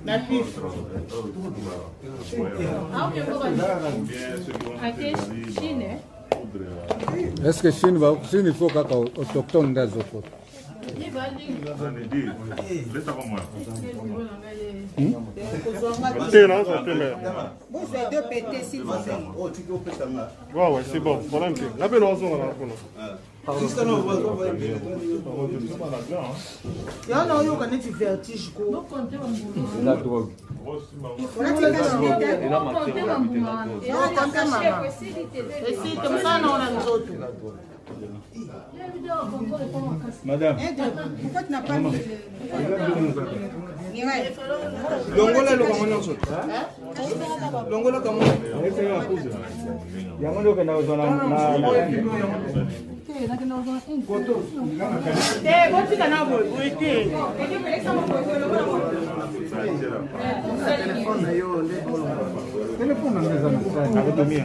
Na pif. Est ce que Chine, ba, Chine il faut kaka autochtone nde azokota? Te, naza te mais. Bozwa deux PT s'il vous plaît. Ouais, ouais, c'est bon. Problème te. Nga mpe nazonga na kuna. Yango naoyoka neti vertige ko. Eza drogue. Esi te mosala na ona nzoto. Madame. Pourquoi tu n'as pas mis le... Mireille. Longola eloko yango nyonso. Longola kamwa. Yango nde okenda kozwa na Te, botika na boye boye te. Telefone na nga eza na sani. Nakotumia.